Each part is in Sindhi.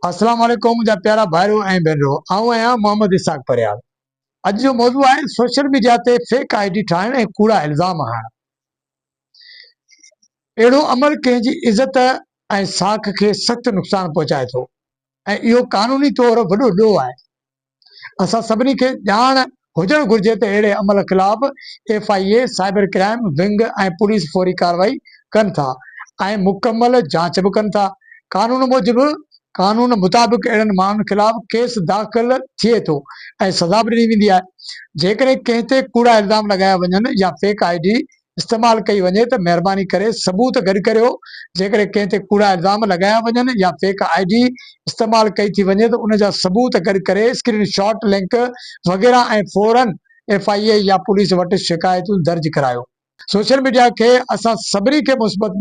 اسلام عليڪم منهنجا پيارا ڀائرو ۽ ڀينرو آئون آهيان محمد اسحاق پريال اڄ جو موضوع آهي سوشل ميڊيا تي فيڪ I D ٺاهڻ ۽ ڪوڙا الزام هڻڻ اهڙو عمل ڪنهن جي عزت ۽ ساک کي سخت نقصان پهچائي ٿو ۽ اهو قانوني طور وڏو ڏوهه آهي اسان سڀني کي ڄاڻ هجڻ گهرجي ته اهڙي عمل خلاف F I A, cyber crime wing ۽ police فوري ڪارروائي ڪن ٿا ۽ مڪمل جاچ به ڪن ٿا. قانون موجب قانون مطابق اهڙن ماڻهن خلاف ڪيس داخل ٿئي ٿو ۽ سزا به ڏني ويندي آهي. جيڪڏهن ڪنهن تي ڪوڙا الزام لڳايا وڃن يا فيڪ I D استعمال ڪئي وڃي ته مهرباني ڪري ثبوت گڏ ڪريو، جيڪڏهن ڪنهن تي ڪوڙا الزام لڳايا وڃن يا فيڪ I D استعمال ڪئي ٿي وڃي ته ان جا ثبوت گڏ ڪري اسڪرين شاٽ، لنڪ وغيره ۽ فورن ايف I اي يا پوليس وٽ شڪايتون درج ڪرايو. سوشل ميڊيا کي اسان سڀني کي مثبت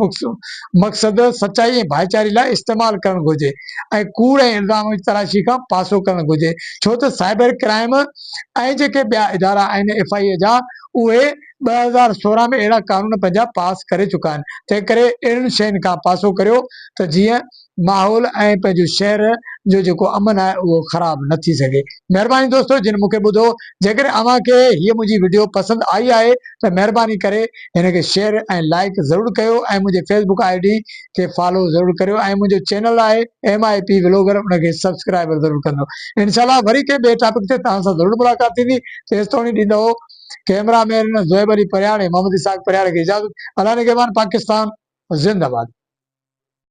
مقصد، سچائي ۽ ڀائيچاري لاء استعمال ڪرڻ گهرجي ۽ ڪوڙ ۽ الزام تراشي کان پاسو ڪرڻ گهرجي ڇو ته سائبر ڪرائم ۽ جيڪي ٻيا ادارا آهن ايف I اي جا اهي 2016 ۾ اهڙا قانون پنهنجا پاس ڪري چڪا آهن، تنهن ڪري اهڙين شين کان پاسو ڪريو ته جيئن ماحول ۽ پنهنجو شهر جو جيڪو امن آهي اهو خراب نه ٿي سگهي. مهرباني دوستو جن مون کي ٻڌو، جيڪڏهن اوهان کي هيء منهنجي وڊيو پسند آئي آهي ته مهرباني ڪري هن کي شيئر ۽ لائيڪ ضرور ڪيو ۽ منهنجي فيس بڪ I D کي فالو ضرور ڪريو ۽ منهنجو چينل آهي ايم I P vlogger ان کي سبسڪرائبر ضرور ڪندو. انشاء الله وري ڪنهن ٻئي ٽاپڪ تي توهان سان ضرور ملاقات ٿيندي تيستوڻي ڏيندو ڪئميرا مين زويب علي پرياڻ ۽ محمد اسحاق پرياڻ کي اجازت الله نگهبان پاڪستان زنده باد.